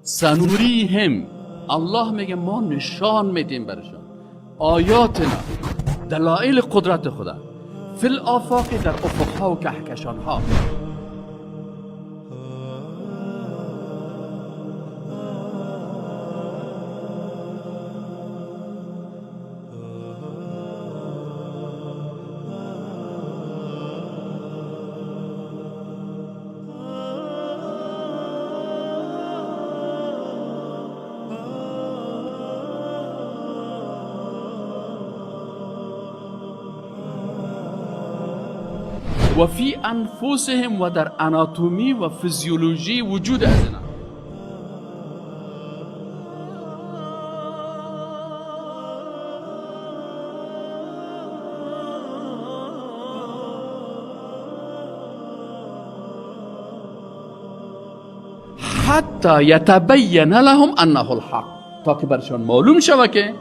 سنوریهم، الله میگه ما نشان میدیم برشان آیاتنا، دلایل قدرت خدا، فی الآفاق، در افقها و کهکشانها. و فی انفسهم، و در اناتومی و فیزیولوژی وجود از اینا. حتی یتبین لهم انه الحق، تا که برشان معلوم شود که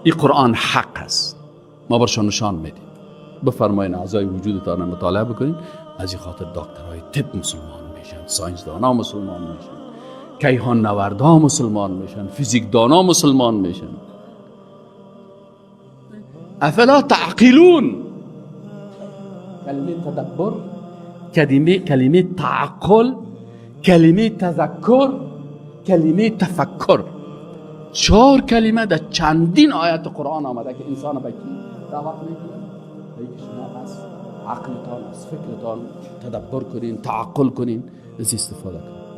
این قرآن حق است. ما برشان نشان میدیم. بفرمایین اعضای وجودتان مطالعه بکنین. از این خاطر دکترهای طب مسلمان میشن، ساینس دانا مسلمان میشن، کیهان نوردا مسلمان میشن، فیزیک دانا مسلمان میشن. افلا تعقلون، کلمه تدبر، کلمه تعقل، کلمه تذکر، کلمه تفکر، 4 کلمه در چندین آیت قرآن آمده که انسان به کی دعوت میکنه؟ که شما از عقلتان، از فکرتان تدبر کنین، تعقل کنین، از استفاده کنین.